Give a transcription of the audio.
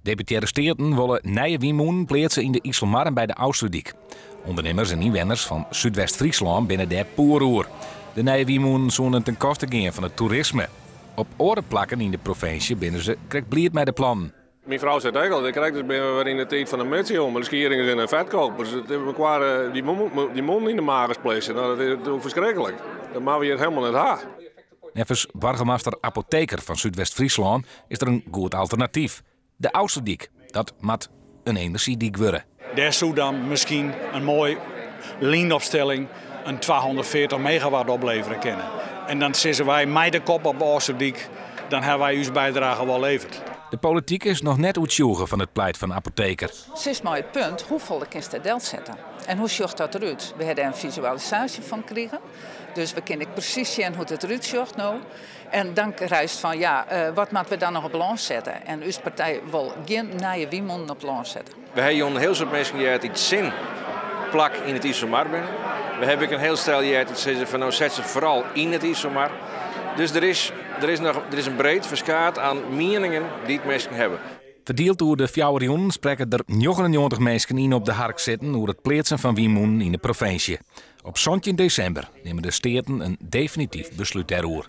Deputearre Steaten wolle nije wynmûnen pleatse yn de Iselmar en by de Ofslútdyk. Undernimmers en ynwenners fan Súdwest-Fryslân binne dêr poer oer. De nije wynmûnen soene te'n koste gean fan it toerisme. Op oare plakken yn de provinsje binne se krekt bliid mei de plannen. Myn frou seit ek al, krekt as binne we wer yn de tiid fan de midsiuwen, mei de Skieringers en de Fetkopers. It is mekoar dy mûnen yn de mage splitse. No, dat is natuerlik ferskriklik. Dat moatte we hjir helemaal net ha. Neffens boargemaster Apotheker fan Súdwest-Fryslân is der in goed alternatyf, de Ofslútdyk. Dat moat in enerzjydyk wurde. Dêr soe dan miskien in moai lynopstelling in 240 megawatt oplevere kinne. En dan sizze wy mei de kop op de Ofslútdyk, dan hawwe wy ús bydrage wol levere. De polityk is noch net oertsjûge fan it pleit fan Apotheker. Sis mei it punt, hoefolle kinst der delsette? En hoe sjocht dat derút? We hawwe dêr in fisualisaasje fan krigen. Dus we kinne ek presys sjen hoe't it derút sjocht no. En dan krijst fan, ja, wat moatte we dan noch op lân sette? En ús partij wol gjin nije wynmûnen op lân sette. We hawwe jûn in hiel soad minsken heard dy't tsjin plak yn it Iselmar binne. We hawwe ek in hiel stel heard dy't sizze fan no set se foaral yn it Iselmar. Dus der is, der is, noch, der is in breed ferskaat oan mieningen dy't minsken hawwe. Ferdield oer de fjouwer jûnen sprekke der 99 minsken yn op de harksitten oer it pleatsen fan wynmûnen yn de provinsje. Op 17 desimber nimme de Steaten in definityf beslút dêroer.